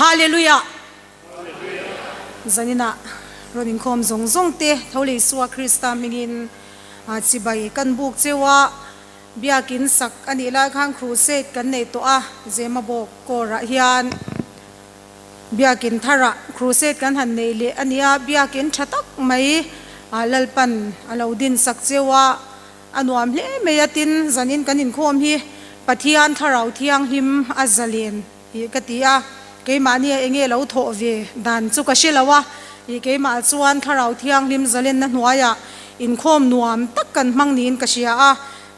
Hallelujah! Zaninah rawn inkhawm zawng zawng te tho leh Isua Krista hmingin chibai kan buk cheu a, Biakin sak a nih lai khan crusade kan nei tawh a, Zemabawk kawrah hian Biakin tharah crusade kan han nei leh a nia, Biakin tha tak mai Lalpan a lo din sak cheu a, a nuam hle mai a, tin zanin kan inkhawm hi Pathian Thlarau Thianghlim a zalen tih ka ti a, keimahni a enge lo thawh ve dan chu ka hre lo a, ih keimah chuan Thlarau Thianghlim zalenna hnuaiah inkhawm nuam tak kan hmang niin ka hria a,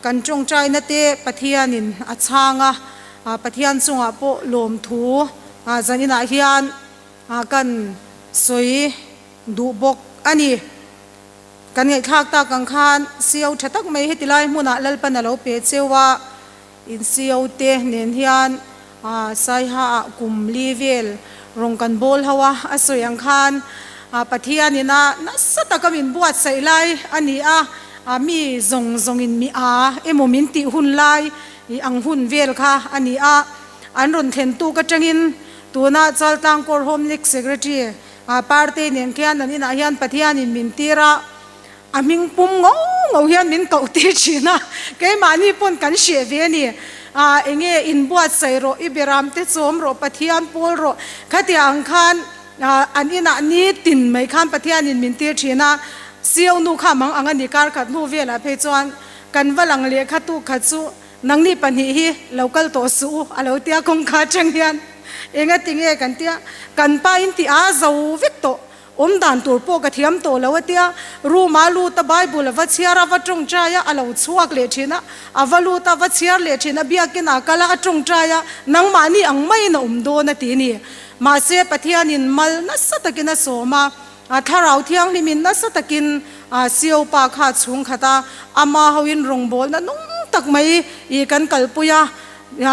kan tawngtaina te Pathianin a chhang a, Pathian chungah pawh lawmthu zaninah hian kan sawi duh bawk a ni. Kan ngaihthlak tak ang khan CO tha tak mai heti lai hmunah Lalpan a lo pe cheu a, In CO te nen hian Saiha ah kum li vel rawng kan bawl ho a, a sawi ang khan Pathian in a nasa taka min buatsaih lai a ni a, mi zawng zawng in mi a emaw min tih hun lai ang hun vel kha a ni a, an rawn thlen tuk atangin tuna Chaltlang Corps Home League Secretary Parte nen khian an inah hian Pathian in min tir a, A hming pum ngo ngo hian min koh tir thin a, keimahni pawn kan hreh ve a ni. Aa enge inbuatsaih rawh, i beram te chawm rawh, Pathian pawl rawh, khatiang ang khan an inah nitin mai khan Pathianin min tir thin a, Sio nu kha mang ang a ni kar khat hnu velah phei chuan kan va lang leh kha tuk khat chu nangni pahnih hi lo kal tawh suh u a lo tia kawngka atang hian enga tinge kan tia kan pa in tih a zo vek tawh. Awm dan tur pawh ka thiam tawh lo a tia, room a lut a Bible a va chhiar a va tawngtai a, a lo chhuak leh thin a, a va lut a va chhiar leh thin a, biakin a kal a, a tawngtai a, nangmahni ang maiin a awm dawn a ti ni. Mahse Pathianin mal nasa takin a sawm a, a Thlarau Thianghlimin nasa takin a Sio pa kha a chhung khat a, ama hoin rawngbawlna nung tak mai i kan kalpui a,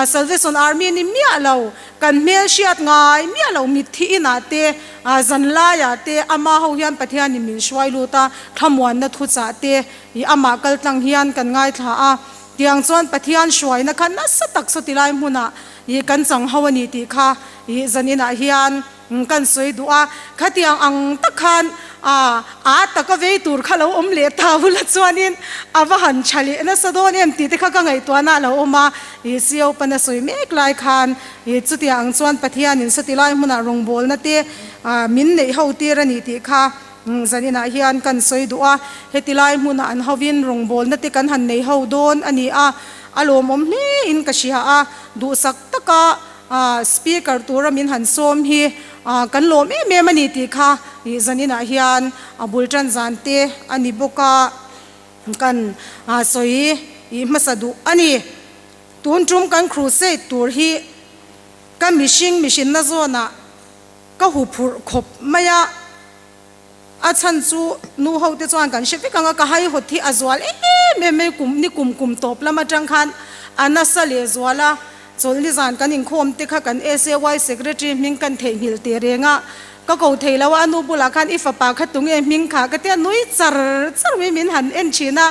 Salvation Army ni miah lo, kan hmel hriat ngai miah lo mitthi inah te, zanlaiah te ama ho hian Pathianin min hruai lut a, thlamuanna thuchah te i amah kaltlang hian kan ngaithla a, tiang chuan Pathian hruaina kha nasa tak saw tilai hmunah i kan chang ho a ni tih kha i zaninah hian Kan sawi duh a, khatiang ang tak khan a a taka vei tur kha lo awm leh ta bula chuanin a va han tha leh nasa dawn em tih te kha ka ngaihtuahna a lo awm a, ih CEO pana sawi mek lai khan ih chutiang ang chuan Pathianin sawti lai hmunah rawngbawlna te min neih ho tir a ni tih kha zaninah hian kan sawi duh a, heti lai hmunah an hovin rawngbawlna te kan han nei ho dawn a ni a, a lawmawm hle in ka hria a, duhsak taka Speaker tura min han sawm hi kan lawm em em a ni tih kha zaninah hian a bul tan zan te a ni bawk a, kan sawi hmasa duh a ni. Tun tum kan crusade tur hi ka mihring mihrinna zawnah ka huphurh khawp mai a. A chhan chu nu ho te chuan kan hre vek ang a, ka haihawt hi a zual em em mai kum ni kum kum tawp lam atang khan a nasa leh zual a, chawlhni zan kan inkhawm te kha kan SAY secretary hming kan theihnghilh teh reng a, ka ko thei lo a, a nu bulah khan i fapa kha tunge hming kha ka tia nui char char mai min han en thin a,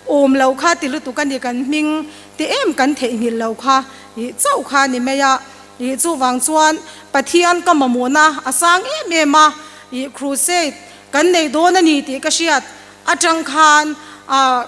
awm lo kha ti lutuk a ni kan hming te em kan theihnghilh lo kha ih chauh kha a ni mai a. Ih chuvang chuan Pathian ka mamawhna a sang em em a, ih crusade kan nei dawn a ni tih ka hriat atang khan ah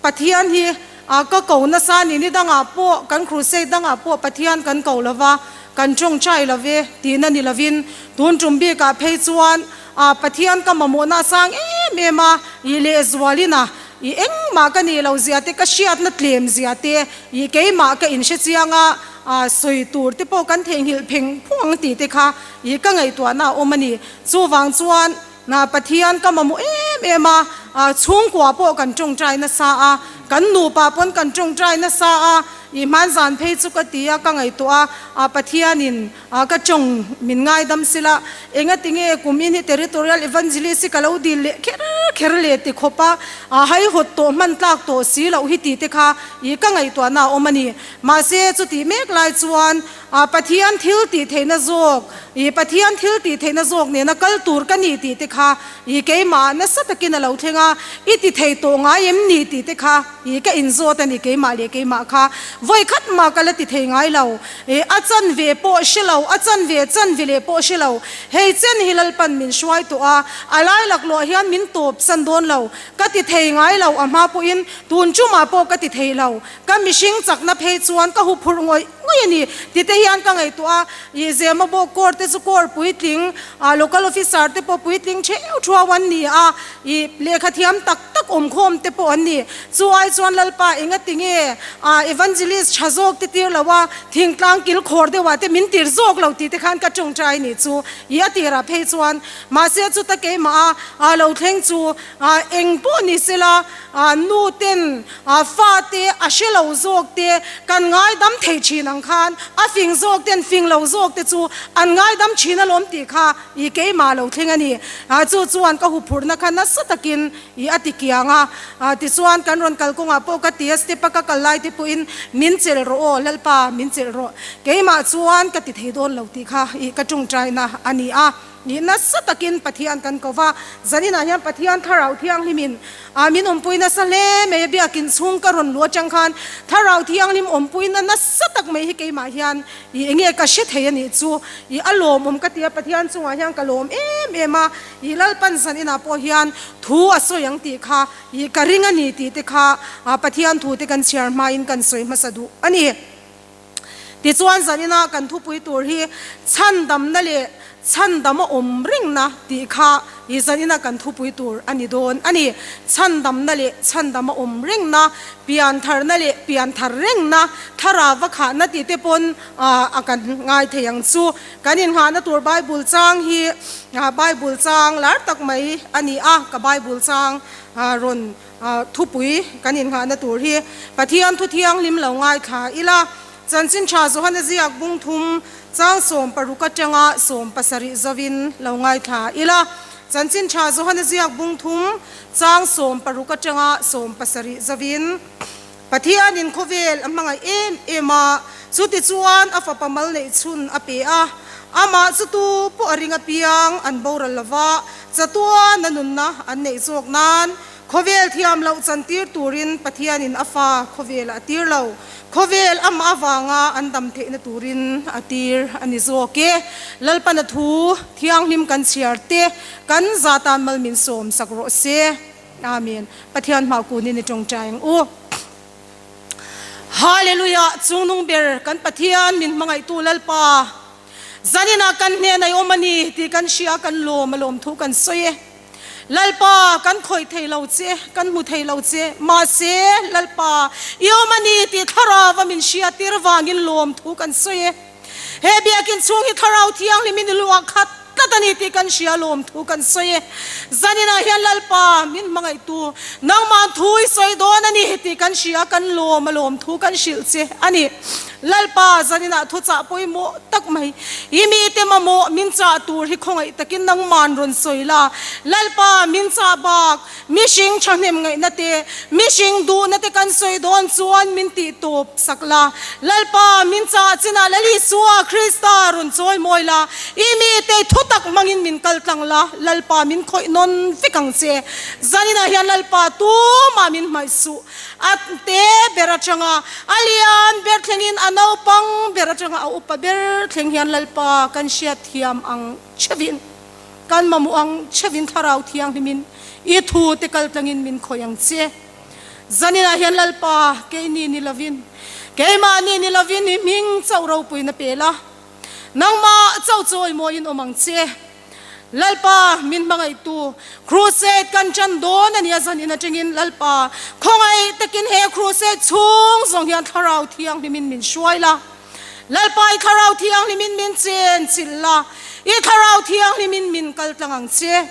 Pathian hi ah ka ko nasa a ni, ni dangah pawh kan crusade dangah pawh Pathian kan ko lova kan tawngtai lo ve tihna ni lovin tun tum bikah phei chuan ah Pathian ka mamawhna a sang em em a, ih lehzualin a ih engmah ka nih lo zia te ka hriatna tlem zia te ih keimah ka inhre chiang a. Sawi tur te pawh kan theihnghilh pheng phung ang tih te kha i ka ngaihtuahna a awm a ni. Chuvang chuan Pathian ka mamawh em em a, chhungkua pawh kan tawngtai nasa a, kan nupa pawn kan tawngtai nasa a, i hmanzan phei chu ka ti a, ka ngaihtuah a, Pathianin ka tawng min ngaidam sila, engatinge kum in hi Territorial Evangelist hi ka lo dil leh kher kher leh ti khawp a, haihawt tawh hman tlak tawh si loh hi tih te kha i ka ngaihtuahna a awm a ni. Mahse, chutih mek lai chuan Pathian thil tih theihna zawk, i Pathian thil tih theihna zawk nena kal tur ka ni tih te kha i keimah nasa takin a lo thleng a, i ti thei tawh ngai em ni tih te kha i ka inzawt a ni keimah leh keimah kha. Vawi khat mah ka la ti thei ngai lo. E, a chanve pawh hre lo, a chanve chanve leh pawh hre lo. Hei chen hi Lalpan min hruai tawh a, a lai laklawh hian min tawp san dawn lo. Ka ti thei ngai lo, a hma pawhin tun tumah pawh ka ti thei lo. Ka mihring chakna phei chuan ka huphurh ngawih ngawih a ni ti te hian ka ngaihtuah a, ih Zemabawk court te chu court puitling, local officer te pawh puitling theu thuau an ni a, ih lehkha thiam tak tak awmkhawm te pawh an ni. Chu ai chuan Lalpa engati nge evangelist tha zawk te tir lo a, thingtlang kil khawr deuhah te min tir zawk lo tih te khan ka tawngtai ni chu ih a tirah phei chuan mahse chuta keimah a lo thleng chu eng pawh ni sela nu ten fate a hre lo zawk te kan ngaidam thei thin ang khan a fing zawk ten fing lo zawk te chu an ngaidam thin alawm tih kha i keimah lo thleng a ni. Chu chuan ka huphurhna kha nasa takin i a ti kiang a. Tichuan kan rawn kal kawngah pawh ka ti a, step a ka kal lai te pawhin min chelh rawh aw Lalpa min chelh rawh keimah chuan ka ti thei dawn lo tih kha i ka tawngtaina a ni a. Nih nasa takin Pathian kan ko va, zaninah hian Pathian Thlarau Thianghlimin a min awmpui nasa hle mai a, biakin chhung ka rawn luh atang khan Thlarau Thianghlim awmpuina nasa tak mai hi keimah hian i enge ka hre thei a nih chu i a lawmawm ka ti a, Pathian chungah hian ka lawm em em a, i Lalpan zaninah pawh hian thu a sawi ang tih kha i ka ring a ni tih te kha Pathian thu te kan chhiar hmain kan sawi hmasa duh a ni. Tichuan zanina kan thupui tur hi chhandamna leh chhandam a awm rengna tih kha i zanina kan thupui tur a ni dawn a ni. Chhandamna leh chhandam a awm rengna, piantharna leh pianthar rengna, thlarau khahna tih te pawn a kan ngai thei ang chu. Kan inngahna tur Bible chang hi Bible chang lar tak mai a ni a, ka Bible chang rawn Thupui kan inngahna tur hi Pathian thu thianghlim lo ngaithla ila, Chanchin Tha Johana ziak bung thum chang 16 atanga 17 zovin lo ngaithla ila, Chanchin Tha Johana ziak bung thum chang 16 atanga 17 zovin. Pathianin khawvel a hmangaih em em a, chutichuan a fapa mal neih chhun a pe a, amah chu tu pawh a ring apiang an boral lova, chatuan a nunna an neih zawk nan khawvel thiam loh chantir turin Pathianin a fa khawvelah a tir lo, khawvel amah avanga an dam theihna turin a tir a ni zawk e. Lalpana thu thianghlim kan chhiar te kan zatan mal min sawm sak rawh se. Amen. Pathian hmah kunin i tawngtai ang u. Hallelujah! Chungnung ber kan Pathian min hmangaihtu Lalpa, zaninah kan hnen a i awm a ni tih kan hria, kan lawm a lawm thu kan sawi e. Lalpa, kan khawih thei lo che, kan hmu thei lo che, mahse Lalpa, i awm a ni tih thlarau a min hriattir vangin lawm thu kan sawi e. He biakin chhung hi Thlarau Thianghlimin i luah khat tlat a ni tih kan hria lawm thu kan sawi e. Zaninah hian Lalpa min hmangaihtu nangmah thu i sawi dawn a ni tih kan hria kan lawm a lawm thu kan hrilh che a ni. Lalpa zaninah thuchah pawimawh tak mai i mite mamawh min chah tur hi khawngaih takin nangman rawn sawi la. Lalpa min chah bak Mihring thahnem ngaihna te, mihring duhna te kan sawi dawn chuan min tih tawp sak la. Lalpa, min chah chinah Lal Isua Krista rawn chawi mawi la, i mite thu tak hmangin min kal tlang la, Lalpa min khawih nawn vek ang che. Zaninah hian Lalpa tumah min hmaih suh. A te ber atanga a lian ber thlengin a naupang ber atanga a upa ber thleng hian Lalpa kan hriatthiam ang chevin. Kan mamawh ang chevin Thlarau Thianghlimin i thu te kal tlangin min khawih ang che. Zaninah hian Lalpa, keini ni lovin, keimahni ni lovin i hming chauh ropuina pe la, nangmah chauh chawimawiin awm ang che. Lalpa, min hmangaihtu, Crusade kan tan dawn a nia zanin atangin Lalpa, khawngaih takin he Crusade chhung zawng hian Thlarau Thianghlimin min hruai la. Lalpa i Thlarau Thianghlimin min chen chilh la, i Thlarau Thianghlimin min kal tlang ang che.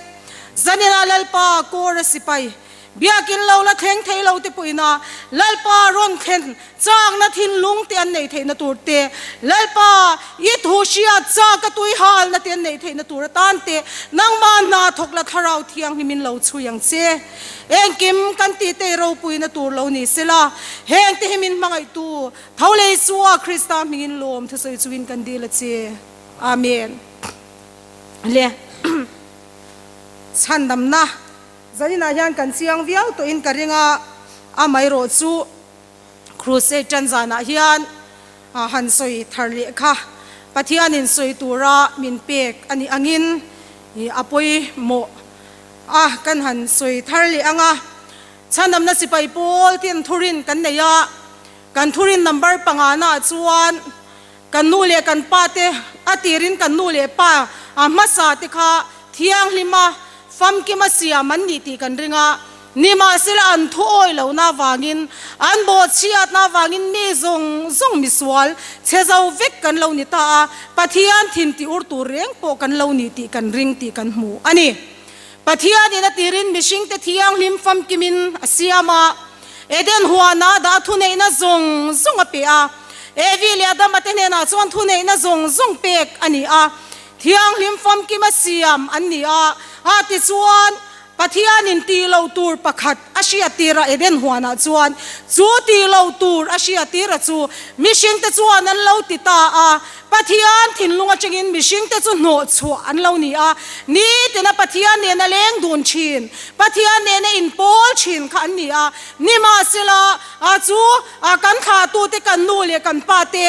Zanina Lalpa kawr a sipai, biakin lo la thleng thei lo te pawhin a Lalpa rawn thlen chakna thinlung te an neih theihna tur te, Lalpa i thu hriat chak a tui halna te an neih theihna tur atan te, nangmah hna thawk la Thlarau Thianghlimin lo chhui ang che. Engkim kan tih te i ropuina tur lo ni sela, heng te hi min hmangaihtu Tho leh Isua Krista hmingin lawm thusawi chungin kan dil a che. Amen. Le chhandamna zaninah hian kan chiang viau tawhin ka ring a, amaherawh chu. Crusade tan zanah hian han sawi thar leh kha Pathianin sawi tura min pek a nih angin a pawimawh a kan han sawi thar leh ang a. Chhandamna sipai pawl tin thurin kan nei a, kan thurin number pangana ah chuan kan nu leh kan pa te a tirin kan nu leh pa a hmasa te kha thianghlima famkima siam an nih tih kan ring a, nimahsela an thu awi lohna avangin an bawhchhiatna avangin mi zawng zawng misual chhe zo vek kan lo ni ta a, Pathian thin tih ur tur reng pawh kan lo ni tih kan ring tih kan hmu a ni. Pathianin a tirin mihringte thianghlim famkimin a siam a, Eden huanah dah thuneihna zawng zawng a pe a. Evi leh Adama te hnenah chuan thuneihna zawng zawng pek a ni a, thianghlim famkim a siam an ni a. A tichuan, Pathianin tih loh tur pakhat a hriattir a Eden huanah chuan, chu tih loh tur a hriattir a chu mihringte chuan an lo ti ta a. Pathian thinlung atangin mihringte chu hnawhchhuah an lo ni a, nitina Pathian nena leng dun thin, Pathian nena inpawl thin kha an ni a. Nimahsela, a chu a kan thlahtute kan nu leh kan pa te,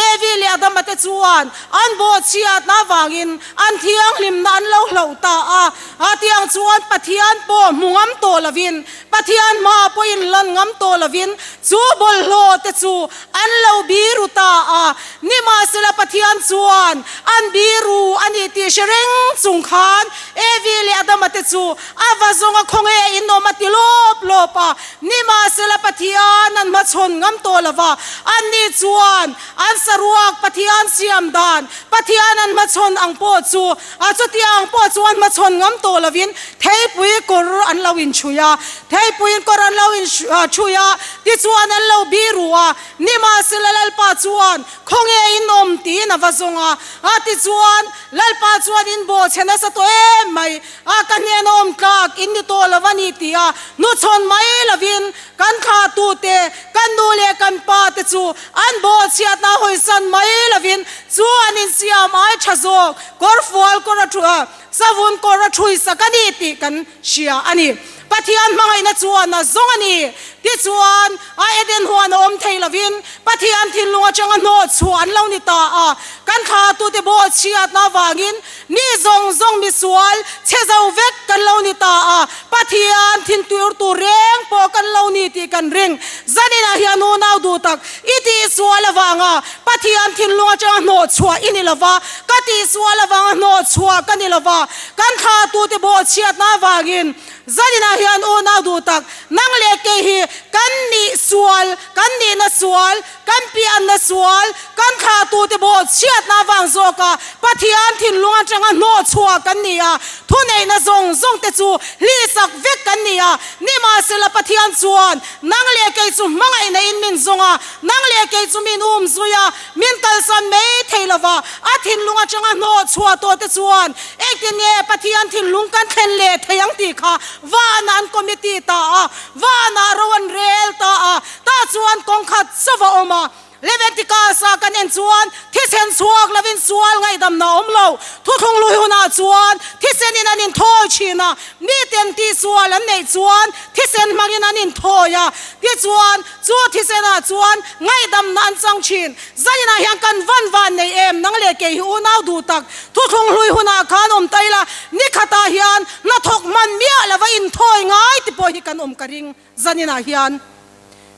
Evi leh Adama te chuan an bawhchhiatna avangin an thianghlimna an lo hloh ta a. A tiang chuan Pathian pawh hmu ngam tawh lovin, Pathian hma pawh inlan ngam tawh lovin chu bawlhhlawh te chu an lo biru ta a. Nimahsela Pathian chuan an biru a ni tih hre reng chung khan Evi leh Adama te chu a va zawnga khawnge in awm a ti lawp lawp a. Nimahsela Pathian an hmachhawn ngam tawh lova, anni chuan an saruak Pathian siam dan Pathian an hmachhawn ang pawh chu A chutiang pawh chuan hmachhawn ngam tawh lovin theipui kawr an lo inchhui a, theipuiin kawr an lo inchhui a, tichuan an lo biru a, nimahsela Lalpa chuan khawnge in awm tiin a va zawng a, a tichuan Lalpa chuan in bawhchhe nasa tawh em mai a, ka hnena awm tlak in ni tawh lo a ni ti a, hnuchhawn mai lovin kan thlahtute, kan nu leh kan pa te chu an bawhchhiatna hawisan mai lovin chu an insiam ai tha zawk. Kawr fual kawr a thu a, savun kawr a thui sak a ni tih kan hria a ni. Pathian hmangaihna chuan a zawng a ni. Tichuan, a Eden huan a awm thei lovin Pathian thinlung atanga hnawh chhuah an lo ni ta a. Kan thlatute bawhchhiatna avangin mi zawng zawng misual chhe zo vek kan lo ni ta a. Pathian thintuir tur reng pawh kan lo ni tih kan ring. Zaninah hian unau duh tak i tihsual avanga Pathian thinlung atanga hnawh chhuah i ni lova, ka tihsual avanga hnawh chhuah ka ni lova, kan thlatute bawhchhiatna avangin zaninah hian unau duh tak nang leh kei hi kan nih sual, kan nihna sual, kan pianna sual, kan thlatute bawhchhiatna avang zawka Pathian thinlung atanga hnawh chhuah kan ni a, thuneihna zawng zawng te chu hlihsak vek kan ni a, nimahsela Pathian chuan nang leh kei chu hmangaihna in min zawng a, Nang leh kei chu min um zui a, min kalsan mai thei lo va, a thinlung atanga hnawh chhuah tawh te chuan engtin nge Pathian thinlung kan thlen leh thei ang tih kha vanah an committee ta a, vanah ro an rel ta a, tah chuan kawng khat chauh a awm a. Leviticus ah kan en chuan thisen chhuak lovin sual ngaihdamna a awm lo, thuthlung lui hunah chuan thisenin an inthawi thin a, miten tihsual an neih chuan thisen hmangin an inthawi a, tichuan Chu thisenah chuan ngaihdamna an chang thin. Zaninah hian kan van van nei em? Nang leh kei hi unau duh tak. Thuthlung hlui hunah khan awm ta ila, nikhatah hian hnathawk hman miah lova inthawi ngai ti pawh hi kan awm ka ring. Zaninah hian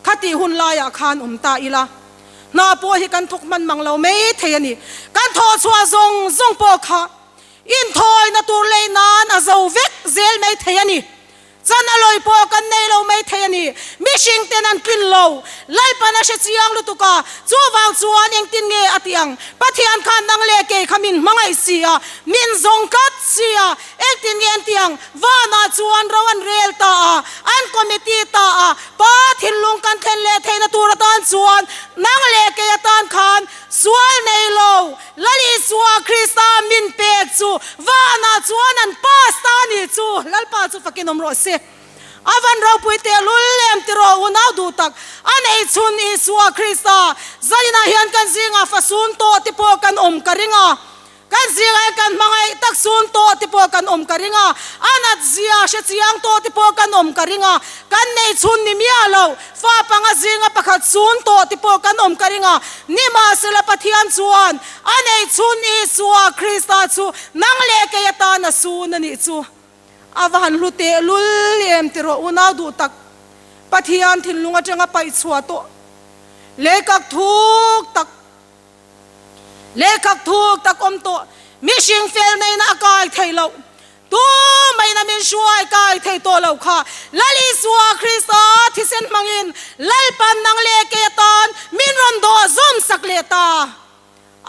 khatih hun laiah khan awm ta ila, hna pawh hi kan thawk hman mang lo mai thei a ni. Kan thawhchhuah zawng zawng pawh kha inthawina tur lei nan a zo vek zel mai thei a ni. Chan a lawi pawh kan nei lo mai thei a ni. Mihring ten an tlin lo. Lalpan a hre chiang lutuk a, chuvang chuan engtin nge a ti ang? Pathian khan nang leh kei kha min hmangaih si a, min zawng tlat si a, engtin nge an ti ang? Vanah chuan ro an rel ta a, an committee ta a, Pa thinlung kan thlen leh theihna tur atan chuan nang leh kei atan khan sual nei lo. Lal Isua Krista min pek chu vanah chuan an pass ta a nih chu Lalpa chu fakin awm rawh se. A van ropui teh lul lem ti rawh unau duh tak a nei chhun Isua Krista zaninah hian kan zingah fasun tawh te pawh kan awm ka ring a. Kan zingah kan hmangaih tak sun tawh te pawh kan awm ka ring a, a nat zia hre chiang tawh te pawh kan awm ka ring a, kan neih chhun ni miah lo, fa panga zinga pakhat sun tawh te pawh kan awm ka ring a, nimahsela Pathian chuan a neih chhun Isua Krista chu nang leh kei atan a sun a nih chu. A va han hlu teh lul em ti rawh unau duh tak, Pathian thinlung atanga paih chhuah tawh leikak thuk tak. Lehkhak thuk tak awm tawh, mihring fel neihna a kai thei loh, tu maina min hruai kai thei tawh lo kha Lal Isua Krista thisen hmangin Lalpan nang leh kei atan min rawn dawh zawm sak leh ta.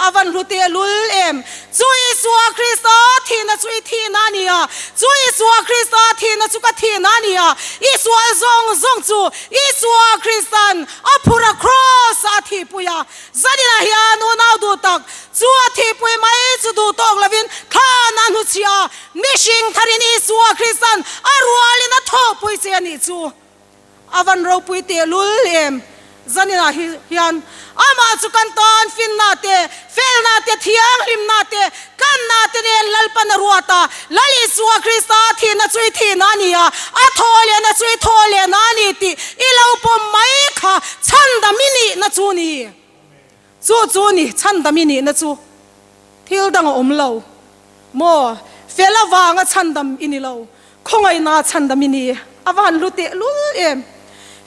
A van hlu teh lul em! Chu Isua Krista thihna chu i thihna a ni a, chu Isua Krista thihna chu ka thihna a ni a, i sual zawng zawng chu Isua Kristan a phur a Kraws-ah a thihpui a, Zaninah hian unau duh tak chu a thihpui mai chu duh tawk lovin thlan a hnuchhiah a, mihring tharin Isua Kristan a rualin a thawhpui che a nih chu a van ropui tehlul em. Zaninah hian amah chu kan tan finna te, felna te, thianghlimna te, tlanna te nen Lalpan a ruat a, Lal Isua Krista thihna chu i thihna a ni a, a thawhlehna chu i thawhlehna a ni tih i lo pawm mai kha chhandam i nihna chu ni. Chu chu ni chhandam i nihna chu thil dang a awm lo maw? Fel avanga chhandam i ni lo, khawngaihna chhandam i ni. A va han hlu teh lul em!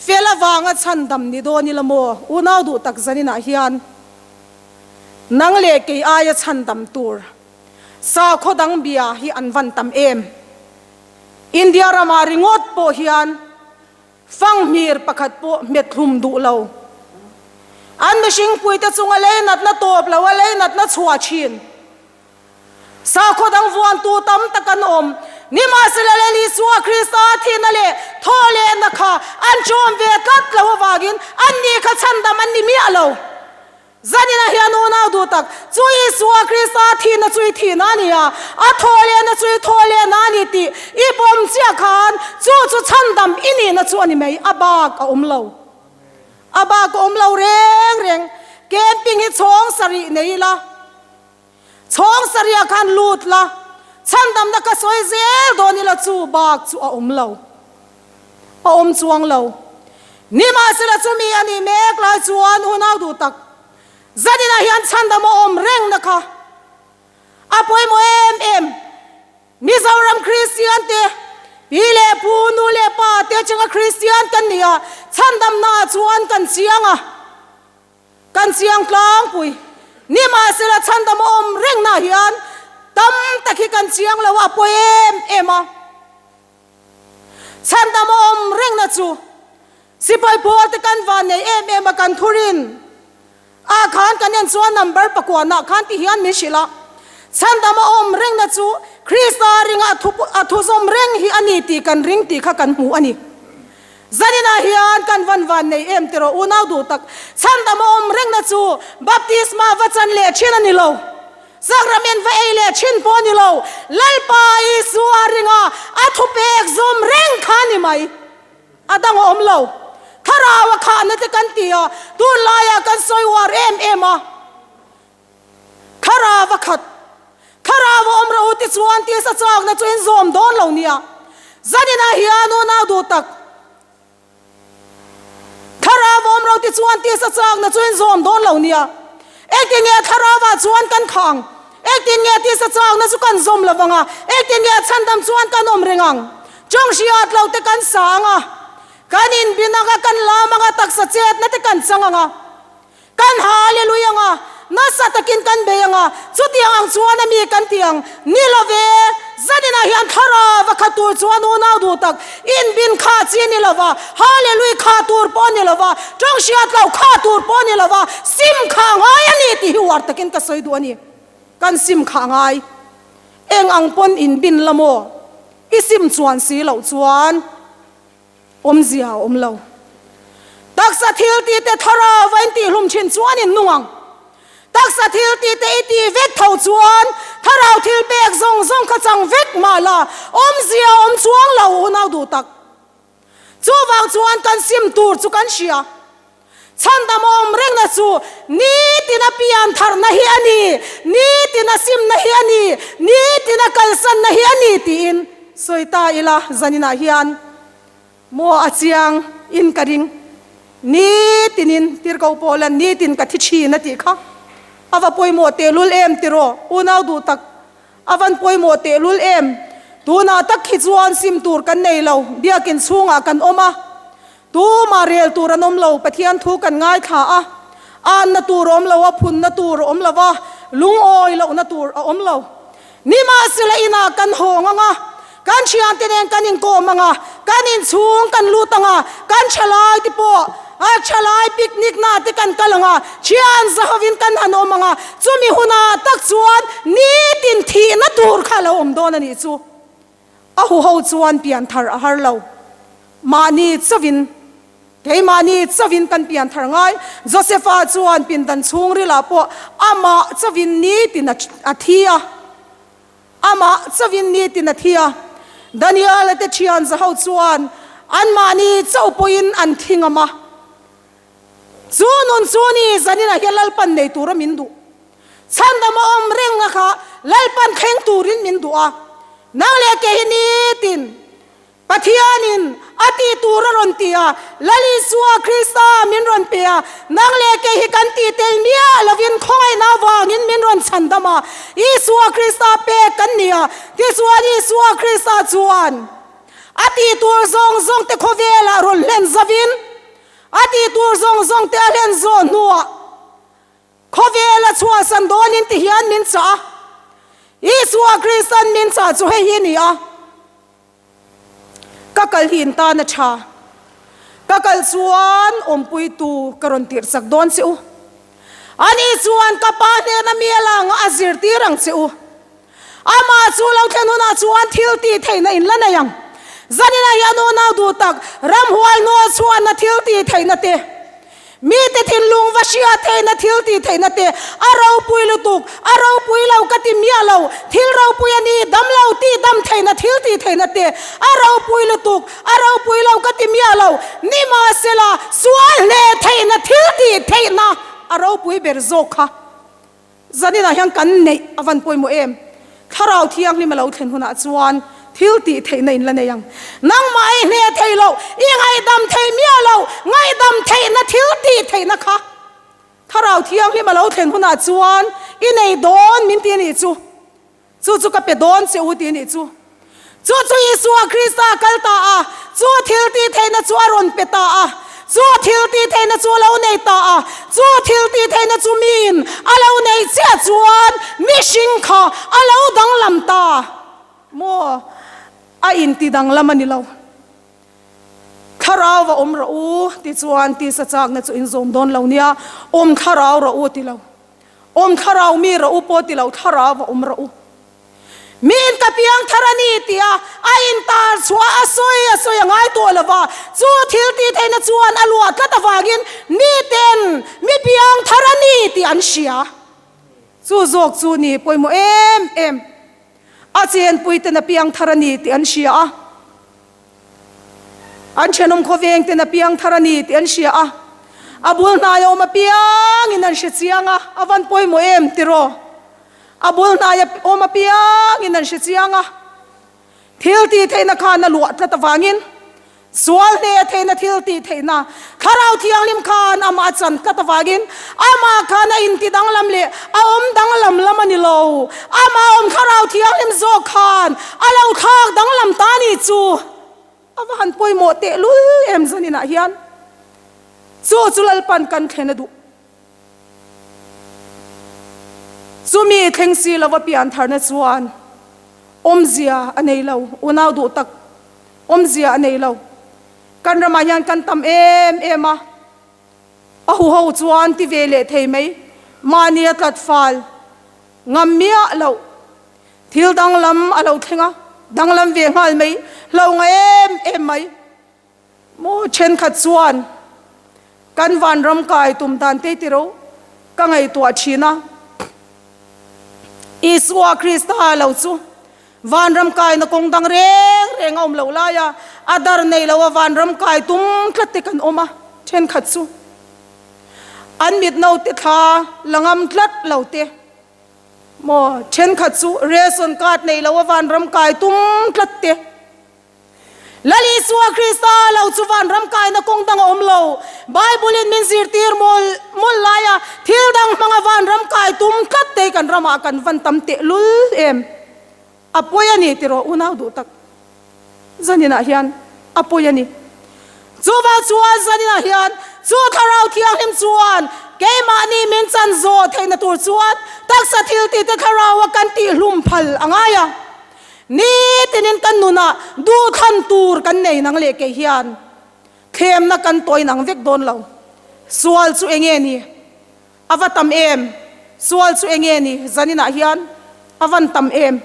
Fel avanga chhandam ni dawn ila maw? Unau duh tak zaninah hian nang leh kei aia chhandam tur sakhaw dang bia hi an van tam em? India ramah ringawt pawh hian fanghmir pakhat pawh hmet hlum duh lo. An mihringpuite chunga lei natna tawp lo a lei natna chhuah thin. Sakhaw dang vuantu tam tak an awm. Nimahsela Lal Isua Krista thihna leh thawhlehna kha an chawm ve tlat lo avangin anni kha chhandam an ni miah lo. Zaninah hian unau duh tak, chu Isua Krista thihna chu i thihna a ni a, a thawhlehna chu i thawhlehna a ni tih i pawm chiah khan chu chu chhandam i nihna chu a ni mai, a bak a awm lo. A bak a awm lo reng reng. Camping hi chhawng sarih nei ila, chhawng sarihah khan lut la, chhandamna ka sawi zel dawn ila chu bak chu a awm lo. A awm chuang lo. Nimahsela chumi a nih mek lai chuan unau duh tak zaninah hian chhandam a awm reng na kha a pawimawh em em. Mizoram Kristian te, pi leh pu, nu leh pa te atanga Kristian kan ni a, chhandamnaah chuan kan chiang a, kan chiang tlangpui. Nimahsela chhandam a awm reng naah hian tam tak hi kan chiang lo a, a pawi em em a. Chhandam a awm rengna chu sipai pawl te kan van nei em em a kan thurin ah khan kan en chuan number pakuanah khan ti hian min hrilh a, chhandam a awm rengna chu Krista ringa a thu a thuzawm reng hi a ni tih kan ring tih kha kan hmu a ni. Zaninah hian kan van van nei em tiraw unau duh tak, chhandam a awm rengna chu baptisma va chan leh thin a ni lo. Sacrament va ei leh thin pawh ni lo, Lalpa Isua ringa a thupek zawm reng kha ni mai. A dang a awm lo. Thlarau a khahna te kan ti a, tunlaiah kan sawi uar em em a. Thlarau a khat. Thlarau a awm rawh u tichuan tisa chakna chu in zawm dawn lo nia. Zaninah hian unau duh tak. Thlarau awm lo tichuan tisa chakna chu in zawm dawn lo nia. Engtin nge thlarauah chuan kan khah ang? Engtin nge tisa chakna chu kan zawm lo vang a? Engtin nge chhandam chuan kan awm reng ang? Chawng hriat lo te kan sa ang a, kan inbin ang a, kan lam ang a, taksa chetna te kan chang ang a. Kan Hallelujah anga, nasa takin kan bei anga, chutiang ang chuan a mi kan ti ang, ni lo ve, zaninah hian thlarau a khat tur chuan unau duh tak, inbin kha chi ni lo va, Hallelujah kha tur pawh ni lo va, tawng hriat loh kha tur pawh ni lo va, sim kha a ngai a ni tih hi uar takin ka sawi duh a ni. Kan sim kha a ngai. Eng ang pawn inbin la maw? I sim chuan si loh chuan. Awmzia a awm lo. Taksa thil tih te thlarau a intihlum thin chuan in nung ang. Taksa thil tih te i tih vek tho chuan thlarau thil pek zawng zawng kha chang vek mah la, awmzia a awm chuang lo unau duh tak. Chuvang chuan kan sim tur chu kan hria. Chhandam awm rengna chu nitina piantharna hi a ni, nitina simna hi a ni, nitina kalsanna hi a ni tiin sawi ta ila zaninah hian maw a chiang in ka ring. Nitinin tirhkoh pawh lan nitin ka thi thin a tih kha a va pawimawh tehlul em tiraw unau duh tak A van pawimawh tehlul em? Tunah tak hi chuan sim tur kan nei lo, biakin chhungah kan awm a, tumah rel tur an awm lo, Pathian thu kan ngaithla a, anna tur a awm lo a, phunna tur a awm lo a, lungawi lohna tur a awm lo. Nimahsela inah kan hawng ang a, kan thiante nen kan inkawm ang a, kan inchhung kan lut ang a, kan thalai te pawh a thalai picnic na te kan kal ang a, thian zahovin kan han awm ang a, chumi hunah tak chuan nitin thihna tur kha a lo awm dawn a nih chu. A huho chuan pianthar a har lo. Mahni chauhin, keimahni chauhin kan pianthar ngai. Josepha chuan pindan chhungrilah pawh amah chauhin nitin a thi a. Amah chauhin nitin a thi a, Daniel-a te thian zaho chuan anmahni chauh pawhin an thi ngam a. Chu nun chu ni zaninah hian Lalpan nei tura min duh. Chhandam a awm reng a kha Lalpan thleng turin min duh a. Nang leh kei hi nitin Pathianin a tih tur a rawn ti a, Lal Isua Krista min rawn pe a, nang leh kei hi kan tih tel miah lovin khawngaihna avangin min rawn chhandam a, Isua Krista pek kan ni a, tichuan Isua Krista chuan a tih tur zawng zawng te khawvelah rawn hlen zavin a tih tur zawng zawng te a hlen zawh hnuah Khawvela chhuahsan dawnin ti hian min chah a, Isua Kristan min chah chu hei hi a ni a, Ka kal hi in tan a tha, ka kal chuan awmpuitu ka rawn tirh chak dawn che u. Ani chuan ka pa hnena mi a la anga a zirtir ang che u. Amah chu lo thlen hunah chuan thil tih theihna in la nei ang. Zaninah hian unau duh tak, ramhual hnual chhuahna thil tih theihna te, mite thinlung va hriat theihna thil tih theihna te, a ropui lutuk, a ropui lo ka ti miah lo, thil ropui a ni, dam lo tih dam theihna thil tih theihna te, a ropui lutuk, a ropui lo ka ti miah lo, nimahsela sual hleh theihna thil tih theihna a ropui ber zawk kha. Zaninah hian kan neih a van pawimawh em? Thlarau Thianghlim a lo thlen hunah chuan thil tih theihna in la nei ang. Nangmah i hneh thei loh, i ngaihdam thei miah loh, ngaihdam theihna thil tih theihna kha Thlarau Thianghlim a lo thlen hunah chuan i nei dawn min ti a nih chu. Chu chu ka pe dawn che u ti a nih chu. Chu chu Isua Krista a kal ta a, chu thil tih theihna chu a rawn pe ta a, chu thil tih theihna chu a lo nei ta a, chu thil tih theihna chu miin a lo neih chiah chuan mihring kha a lo danglam ta maw? A inti danglam a ni lo. Thlarau va awm rawh u tichuan tisa chakna chu inzawm dawn lo nia, awm thlarau rawh u ti lo. Awm thlarau mi rawh u pawh ti lo thlarau va awm rawh u. Miin ka piang thar a ni tia a intar chhuah a sawi a sawi a ngai tawh lo va, chu thil tih theihna chuan a luah tlat avangin miten mi piang thar a ni tih an hria. Chu zawk chu ni pawimawh em em. A chenpuiten a piang thar a ni tih an hria a. An thenawm khawveng ten a piang thar a ni tih an hria a, a bul hnai a awm apiangin an hre chiang a, a van pawimawh em tiraw? A bul hnai a awm apiangin an hre chiang a, thil tih theihna khan a luah tlat avangin sual hneh theihna thil tih theihna Thlarau Thianghlim khan amah a chan tlat avangin amah khan a inti danglam leh a awm danglam lam a ni lo. Amah awm Thlarau Thianghlim zawk khan a lo thlak danglam ta ni chu a va han pawimawh tehlul em zaninah hian chu chu Lalpan kan thlen a duh. Chumi thleng si lova piantharna chuan awmzia a nei lo, unau duh tak awmzia a nei lo. Kan ramah hian kan tam em em a, a huho chuan ti ve leh thei mai, mahni a tlat fal ngam miah loh, thil danglam a lo thleng a, danglam ve nghal mai, hlo nga em em mai. Maw thenkhat chuan kan vanram kai tum dan te ti ro ka ngaihtuah thin a, Isua Krista lo chu Vanram kaina kawng dang reng reng a awm loh laia a dar nei loa vanram kai tum tlat te kan awm a, thenkhat chu. An mit naute thla la ngam tlat lo te maw thenkhat chu ration card nei lo a vanram kai tum tlat te. Lal Isua Krista lo chu vanram kaina kawng dang a awm lo. Bible in min zirtir mawlh mawlh laia thil dang hmanga vanram kai tum tlat te hi kan ramah kan van tam tehlul em. A pawi a ni tiraw unau duh tak zaninah hian a pawi a ni. Chuvang chuan zaninah hian chu Thlarau Thianghlim chuan keimahni min chan zawh theihna tur chuan taksa thil tihte Thlaraua kan tihhlum phal a ngai a. Nitinin kan nunah duhthlan tur kan nei nang leh kei hian thlemna kan tawin ang vek dawn lo. Sual chu enge ni? A va tam em? Sual chu enge ni? Zaninah hian a van tam em?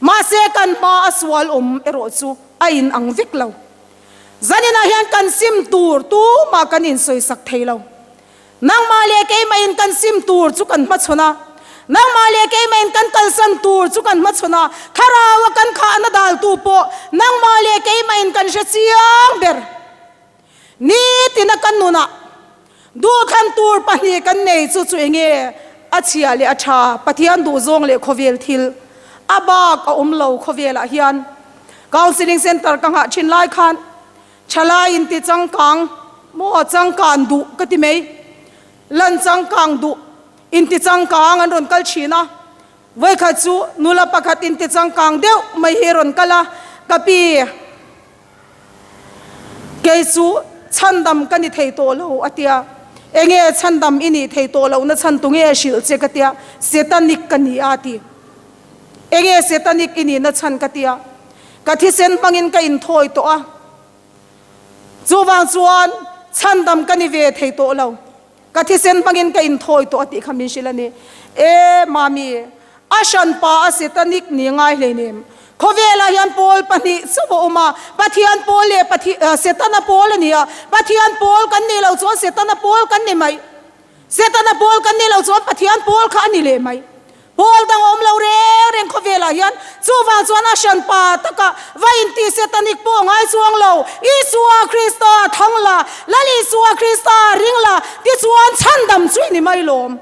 Mahse kan hma a sual awm erawh chu a in ang vek lo. Zaninah hian kan sim tur tumah kan insawisak thei lo. Nangmah leh keimahin kan sim tur chu kan hmachhawn a, nangmah leh keimahin kan kalsan tur chu kan hmachhawn a, Thlarau-a kan khahna daltu pawh nangmah leh keimahin kan hre chiang ber. Nitina kan nunah duhthlan tur pahnih kan nei chu chu enge a chhia leh a tha, Pathian duhzawng leh khawvel thil a bak a awm lo khawvelah hian. Counselling Centre ka nghah thin lai khan Thalai inti changkang maw changkan duh ka ti mai, lan changkang duh inti changkang an rawn kal thin a, vawikhat chu nula pakhat inti changkang deuh mai hi rawn kal a, ka pi kei chu chhandam ka ni thei tawh lo a tia, enge chhandam i nih thei tawh lohna chhan tunge hrilh che ka tia, setanic ka ni a ti. Enge setanic i nihna chhan ka tia, ka thisen hmangin ka inthawi tawh a, chuvang chuan chhandam ka ni ve thei tawh lo, ka thisen hmangin ka inthawi tawh a tih kha min hrilh a ni. E Mami, a hranpa a setanic ni ngai hleinem, khawvelah hian pawl pahnih chauh a awm a, Pathian pawl leh Setana pawl a ni a, Pathian pawl kan nih loh chuan Setana pawl kan ni mai, Setana pawl kan nih loh chuan Pathian pawl kha a ni leh mai. Pawl dang a awm lo reng reng khawvelah hian chuvang chuan a hran pa taka va inti setanic pawh ngai chuang lo. Isua Krista thang la, Lal Isua Krista ring la tichuan chhandam chu i ni mai lawm.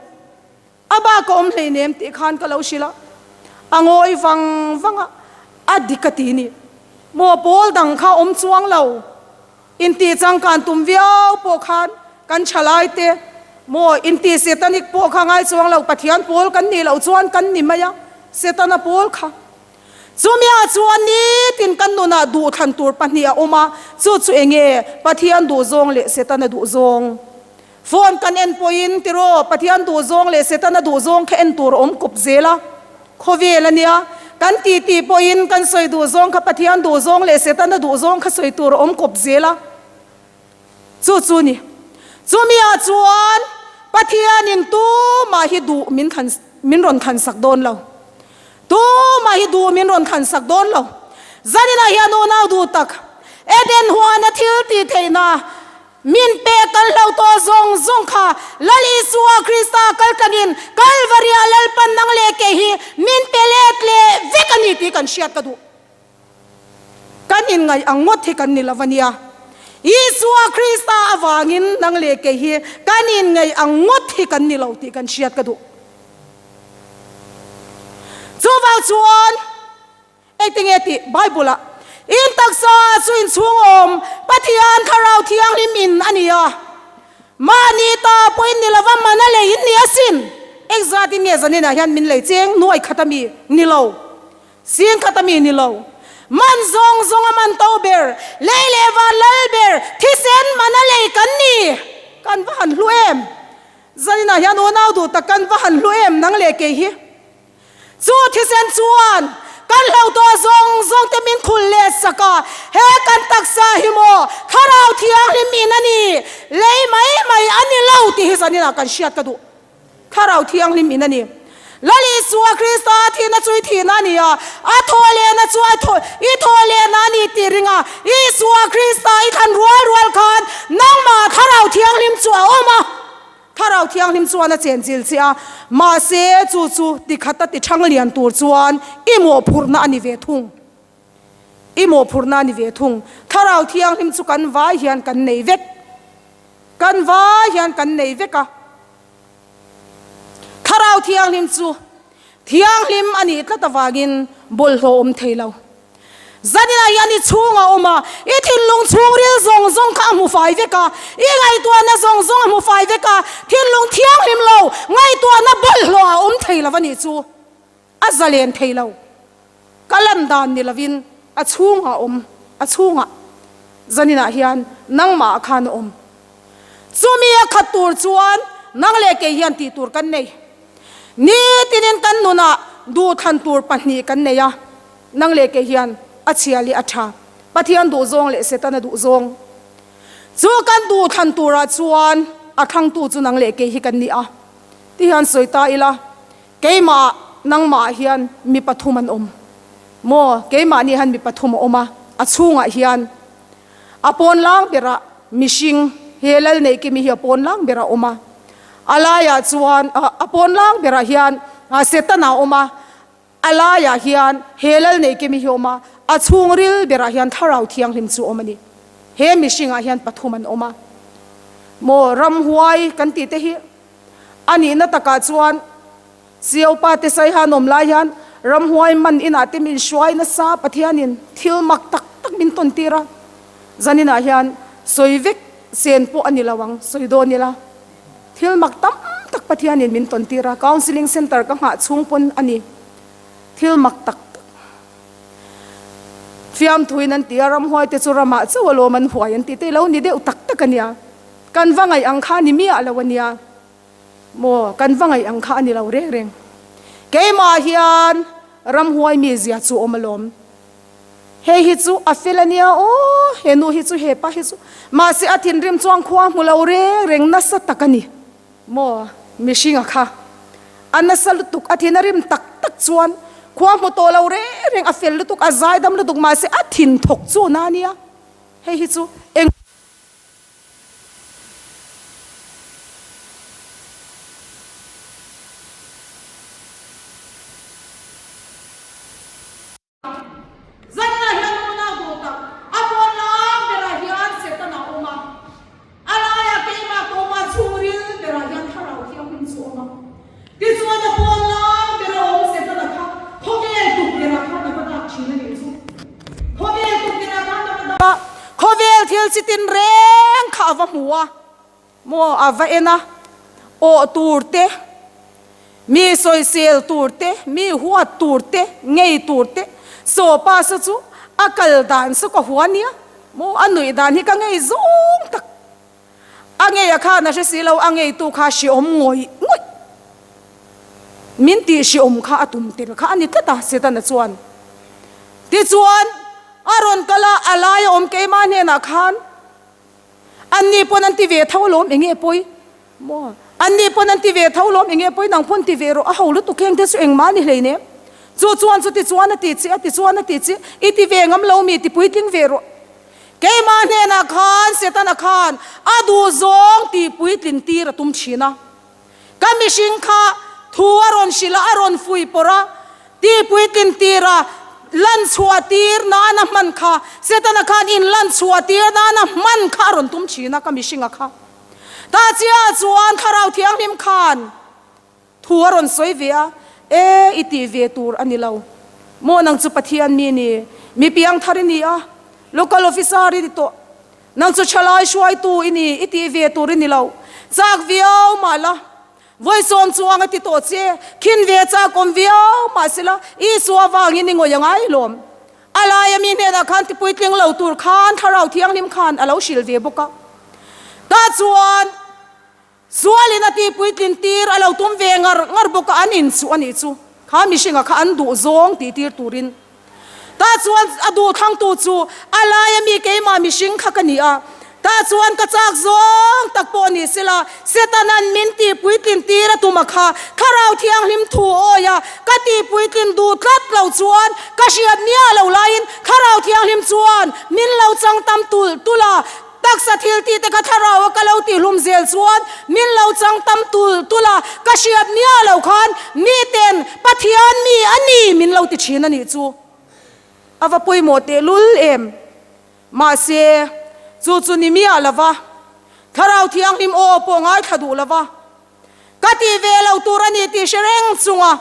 A bak a awm hleinem tih khan ka lo hrilh a, a ngawi vang vang a, a dik a ti ni. Maw pawl dang kha awm chuang lo. Intih changkan tum viau pawh khan kan thalai te maw intih setanic pawh kha ngai chuang lo, Pathian pawl kan nih loh chuan kan ni mai a, Setana pawl kha. Chumia chuan nitin kan nunah duhthlan tur pahnih a awm a, chu chu enge Pathian duhzawng leh Setana duhzawng. Phone kan en pawhin tiraw Pathian duhzawng leh Setana duhzawng kha en tur a awm kawp zel a, khawvel a nia. Kan ti tih pawhin kan sawi duhzawng kha Pathian duhzawng leh Setana duhzawng kha sawi tur a awm kawp zel a, chu chu ni. Chumi-ah chuan Pathianin tumah hi duh min thlan min rawn thlansak dawn lo. Tumah hi duh min rawn thlansak dawn lo. Zaninah hian unau duh tak Eden huana thil tih theihna Min pek kal hlo tawh zawng zawng kha Lal Isua Krista kal tlangin Kalvaria Lalpan nang leh kei hi min pe let leh vek a ni tih kan hriat ka duh. Kan inngaih ang ngawt hi kan ni lo a nia. Isua Krista avangin nang leh kei hi kan inngaih ang ngawt hi kan ni lo tih kan hriat ka duh. Chuvang chuan. Engtinge tih Bible ah in taksa chu in chhung awm Pathian Thlarau Thianghlim in a ni a, mahni ta pawh in ni lova mana lei in ni asin. Engzat in nge zanin ah hian min lei cheng nuai khat ami ni lo, sing khat ami ni lo, man zawng zawng a man to ber, lei leh van lal ber thisen mana lei kan ni, kan va han hlu em! Zanin ah hian unau duh tak kan va han hlu em nang leh kei hi. Chu thisen chuan kan hlo tawh zawng zawng te min khul leh sak a, he kan taksa hi maw Thlarau Thianghlim in a ni, lei mai mai a ni lo tih hi zaninah kan hriat ka duh. Thlarau Thianghlim in a ni. Lal Isua Krista a thihna chu i thihna a ni a, a thawh lehna chu a thaw i thawh lehna a ni tih ringa Isua Krista i thlan rual rual khan nangmah Thlarau Thianghlim chu a awm a. Thlarau Thianghlim chuan a chenchil che a, mahse chu chu tikhata ti thang lian tur chuan i mawhphurhna a ni ve thung. I mawhphurhna a ni ve thung. Thlarau Thianghlim chu kan vai hian kan nei vek. Kan vai hian kan nei vek a. Thlarau Thianghlim chu thianghlim a nih tlat avangin bawlhhlawh awm thei lo. Zaninah hian i chhung a awm a, i thinlung chhungril zawng zawng kha a hmu fai vek a, i ngaihtuahna zawng zawng a hmu fai vek a, thinlung thianghlim lo ngaihtuahna bawlhhlawh a awm thei lo a nih chu a zalen thei lo. Ka lan dan ni lovin a chhungah a awm, a chhungah zaninah hian nangmah ah khan a awm. Chumi a khat tur chuan nang leh kei hian tih tur kan nei. Nitinin kan nunah duhthlan tur pahnih kan nei a, nang leh kei hian a chhia leh a tha, Pathian duhzawng leh Setana duhzawng. Chu kan duhthlan turah chuan a thlangtu chu nang leh kei hi kan ni a, ti hian sawi ta ila. Keimah nangmah ah hian mi pathum an awm maw? Keimahni hian mi pathum a awm a, a chhungah hian a pawn lang berah mihring he lal nei kimi hi a pawn lang berah a awm a, a laiah chuan a pawn lang berah hian Setana a awm a, a laiah hian he lal nei kimi hi a awm a, a chhungril berah hian Thlarau Thianghlim chu a awm a ni. He mihringah hian pathum an awm a maw? Ramhuai kan tih te hi. A nihna takah chuan Siopa te Saihan awm lai hian ramhuai man inah te min hruai nasa Pathianin thil mak tak tak min tawn tir a, zaninah hian sawi vek sen pawh a ni lo ang, sawi dawn ila thil mak tam tak Pathianin min tawn tir a, counselling centre ka nghah chhung pawn a ni thil mak tak tak fiamthuin an ti a, ramhuai te chu ramah chauh alawm an huai an tih te ilo ni deuh tak tak a nia. Kan va ngaih ang kha a ni miah lo a nia maw, kan va ngaih ang kha a ni lo reng reng. Keimah hian ramhuai mi zia chu awm alawm. Hei hi chu a fel a nia aw, he nu hi chu he pa hi chu. Mahse a thinrim chuan khua hmu lo reng reng nasa tak a ni maw, mihringa kha a nasa lutuk, a thin a rim tak tak chuan khua hmu tawh lo reng reng, a fel lutuk, a zaidam lutuk, mahse a thin thawk chu na a nia. Hei hi chu eng. Zanah hian unau duh tak, a pawn lang berah hian Setana a awm a, a laiah keimah ka awm a, chhungril berah hian Thlarau Thianghlim chu a awm a. Tichuan a pawn lang bera awm Setana kha khawvel tukverhah khan a va dak thin a nih chu. Khawvel tukverhah khan a va dak a, khawvel thil chi tin reng kha a va hmu a, maw a va en a, awh tur te, mi sawisel tur te, mi huat tur te, ngei tur te, sawpa saw chu a kal dan saw ka hua nia, maw a nuih dan hi ka ngei zawng tak. A ngei a khan a hre si lo, a ngeitu kha hriawm ngawih ngawih. Min tih hriawm kha a tum tel kha a ni tlat a, Setana chuan. Tichuan, a rawn kal a, a laia awm keimah hnenah khan, Anni pawn an ti ve tho alawm, enge pawi? Maw? Anni pawn an ti ve tho alawm, enge pawi? Nang pawn ti ve rawh, a ho lutuk heng te chu engmah a ni hleinem. Chu chuan chuti chuan a ti che, a ti chuan a ti che, i ti ve ngam lo mi, ti puitling ve rawh. Keimah hnenah khan Setana khan a duhzawng tih puitlin tir a tum thin a. Ka mihring kha thu a rawn hrilh a, a rawn fui pawrh a, tih puitlin tir a, lan chhuah tir nan a hman kha, Setana khan in lan chhuah tir nan a hman kha a rawn tum thin a, ka mihringa kha. Tah chiah chuan Thlarau Thianghlim khan Thu a rawn sawi ve a, E, i tih ve tur a ni lo. Maw nang chu Pathian mi ni, mi piangthar i ni a, local officer i ni tawh. Nang chu thalai hruaitu i ni, i tih ve tur i ni lo. Chak viau mah la, vawisawm chuang a ti tawh che, khin ve chak awm viau mah sela, Isua vangin i ngawih a ngai lawm. A laia mi hnenah khan tipuitling lo tur khan Thlarau Thianghlim khan a lo hrilh ve bawk a. Tah chuan. Sualin a tihpuitlin tir a lo tum ve ngar ngar bawk a, an inchuh a nih chu. Kha mihringa kha an duh zawng tih tir turin. Tah chuan a duh thlangtu chu a laia mi keimah mihring kha ka ni a. Tah chuan ka chak zawng tak pawh ni sela, Setana'n min tihpuitlin tir a tum a kha, Thlarau Thianghlim thu awi a, ka tihpuitlin duh tlat lo chuan ka hriat miah lo laiin Thlarau Thianghlim chuan min lo chang tam tulh tulh a, Taksa thil tih te kha thlarau a ka lo tih hlum zel chuan min lo chang tam tulh tulh a, ka hriat miah lo khan miten Pathian mi a ni min lo ti thin a nih chu. A va pawimawh tehlul em. Mahse, chu chu ni miah lo va. Thlarau Thianghlim aw pawh ngaithla duh lova ka ti ve lo tur a ni tih hre reng chunga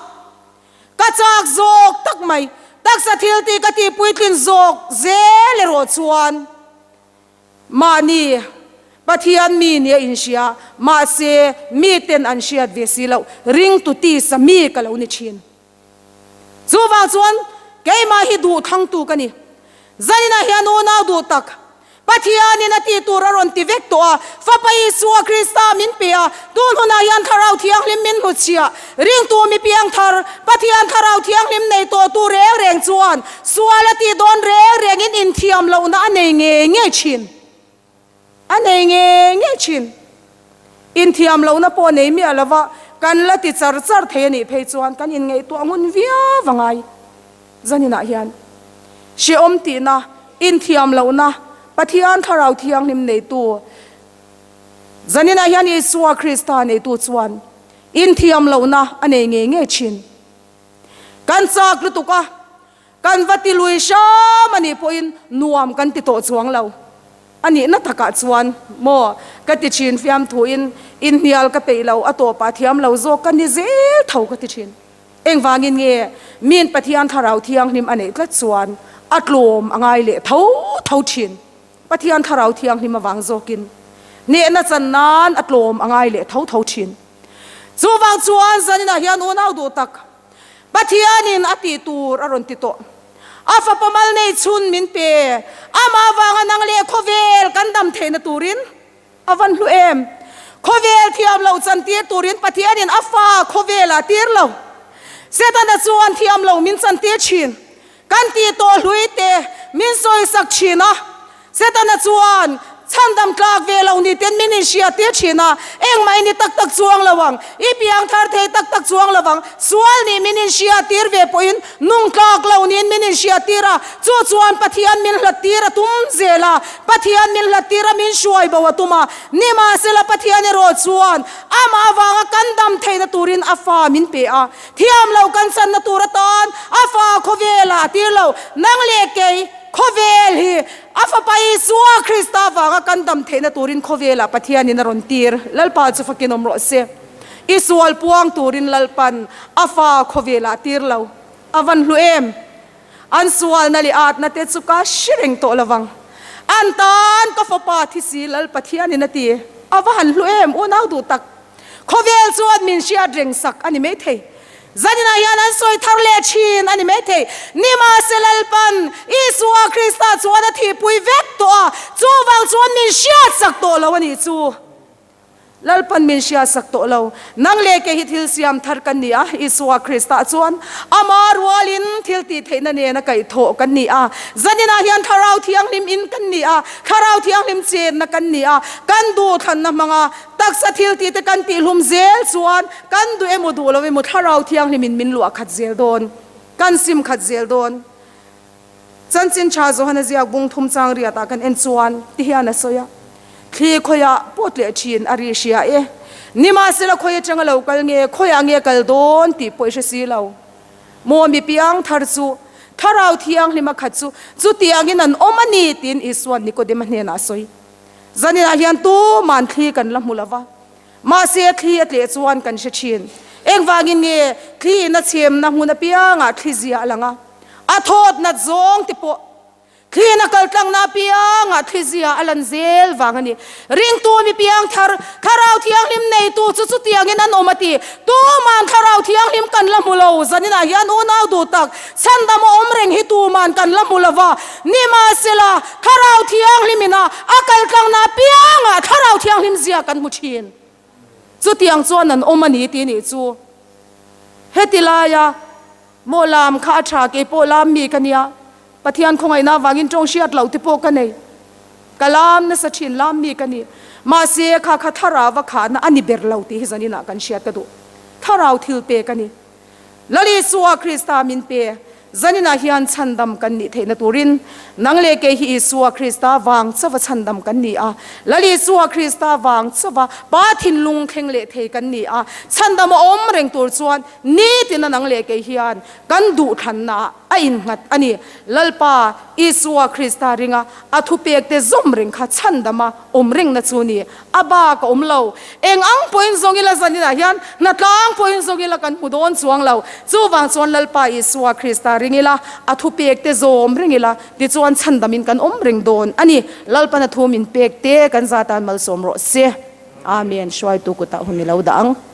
ka chak zawk tak mai taksa thil tih ka tih puitlin zawk zel erawh chuan mahni Pathian mi nia inhria mahse miten an hriat ve si loh ringtu tisa mi ka lo ni thin. Chuvang chuan keimah hi duh thlangtu ka ni. Zaninah hian unau duh tak, Pathianin a tih tur a rawn ti vek tawh a, Fapa Isua Krista min pe a, tun hunah hian Thlarau Thianghlim min hmuchhiah. Ringtu mi piang thar, Pathian Thlarau Thianghlim nei tawhtu reng reng chuan sual a tih dawn reng rengin inthiam lohna a nei ngei ngei thin. A nei ngei ngei thin. Inthiam lohna pawh nei miah lova kan la ti char char thei a nih phei chuan kan inngaihtuah ngun viau a ngai. Zaninah hian hrehawm tihna, inthiam lohna, Pathian Thlarau Thianghlim neitu, zaninah hian Isua Krista neitu chuan inthiam lohna a nei ngei ngei thin. Kan chak lutuk a. Kan va ti lui hram a nih pawhin nuam kan ti tawh chuang lo a nihna takah chuan maw ka ti thin fiamthuin inhnial ka peih lo a tawpah thiam lo zawk ka ni zel tho ka ti thin. Engvangin nge min Pathian Thlarau Thianghlim a neih tlat chuan a tlawm a ngai leh tho tho thin. Pathian Thlarau Thianghlim avang zawkin hnehna chan nan a tlawm a ngai leh tho tho thin. Chuvang chuan zaninah hian unau duh tak Pathianin a tih tur a rawn ti tawh. A fapa mal nei chhun min pe. Amah vanga nang leh khawvel kan dam theihna turin a van hlu em? Khawvel thiam lo chantir turin Pathianin a fa khawvelah tir lo. Setana chuan thiam lo min chantir thin. Kan tih tawh hlui te min sawisak thin a. Setana chuan chhandam tlak ve lo ni ten min inhria tir thin a, engmah i ni tak tak chuang lo ang, i piang thar thei tak tak chuang lo ang, sual nih min inhria tir ve pawhin nung tlak lo niin min inhria tir a, chu chuan Pathian min hlat tir a tum zel a, Pathian min hlat tir a min hruai bo a tum a, nimahsela Pathian erawh chuan amah avanga kan dam theihna turin a fa min pe a, thiam lo kan channa tur atan a fa khawvelah a tir lo, nang leh kei. Khawvel hi a Fapa Isua Krista vanga kan dam theihna turin khawvelah Pathianin a rawn tir. Lalpa chu fakin awm rawh se. I sual puang turin Lalpan a fa khawvelah a tir lo. A van hlu em? An sualna leh atna te chu ka hre reng tawh lovang. An tan ka Fapa thi si Lal Pathianin a ti. A va han hlu em? Unau duh tak. Khawvel chuan min hriat reng sak a ni maithei. Zaninah hian an sawi thar leh thin a ni maithei. Nimahse Lalpan Isua Krista chuan a thihpui vek tawh a, chuvang chuan min hriat sak tawh lo a nih chu. Lalpan min hriat sak tawh lo. Nang leh kei hi thil siam thar kan ni a, Isua Krista chuan ama rualin thil tih theihna nena kaihthawh kan ni a. Zaninah hian Thlarau Thianghlim in kan ni a, Thlarau Thianghlim chenna kan ni a, kan duhthlanna hmanga Taksa thil tih te kan tihhlum zel chuan kan duh emaw duh lo emaw Thlarau Thianghlimin min luah khat zel dawn, kan sim khat zel dawn. Chanchin Tha Johana ziak bung thum chang riatah kan en chuan ti hian a sawi a, Thli khawiah pawt leh thin a ri hria e, nimahsela khawi atanga lo kal nge, khawiah nge kal dawn tih pawh i hre si lo. Maw mi piang thar chu Thlarau Thianghlima khat chu chutiangin an awm a ni tiin Isua'n Nikodema hnenah a sawi. Zaninah hian tuman thli kan la hmu lo va, mahse thli a tleh chuan kan hre thin. Engvangin nge thli in a chhemna hmun apiangah thli zia a lang a, a thawt nat zawng te pawh thli in a kal tlangna apiangah thli zia a lan zel vang a ni. Ringtu mi piang thar, Thlarau Thianghlim neitu chu chutiangin an awm a ti. Tuman Thlarau Thianghlim kan la hmu lo. Zaninah hian unau duh tak, chhandam a awm reng hi tuman kan la hmu lo va. Nimahsela, Thlarau Thianghlimin a a kaltlangna apiangah Thlarau Thianghlim zia kan hmu thin. Chutiang chuan an awm a ni tih nih chu. Heti laia maw lam kha a tha, kei pawh lam mi ka nia, Pathian khawngaihna avangin tawng hriat loh te pawh ka nei. Ka lam nasa thin, lam mi ka ni. Mahse, kha kha Thlarau a khahna a ni ber lo tih hi zaninah kan hriat ka duh. Thlarau thil pek a ni. Lal Isua Krista min pe. Zaninah hian chhandam kan nih theihna turin nang leh kei hi Isua Krista vang chauva chhandam kan ni a, Lal Isua Krista vang chauva Pa thinlung thleng leh thei kan ni a, chhandam a awm reng tur chuan nitina nang leh kei hian kan duhthlannaah a innghat a ni. Lalpa Isua Krista ringa a thupekte zawm reng kha chhandama awm rengna chu ni. A bak a awm lo. Eng ang pawhin zawng ila zaninah hian hnatlang pawhin zawng ila kan hmu dawn chuang lo. Chuvang chuan Lalpa Isua Krista ring ila, a thupekte zawm reng ila, tichuan chhandamin kan awm reng dawn a ni. Lalpan a thu min pek te kan zatan malsawm rawh se. Amen. Hruaitu kutah hun i lo dah ang.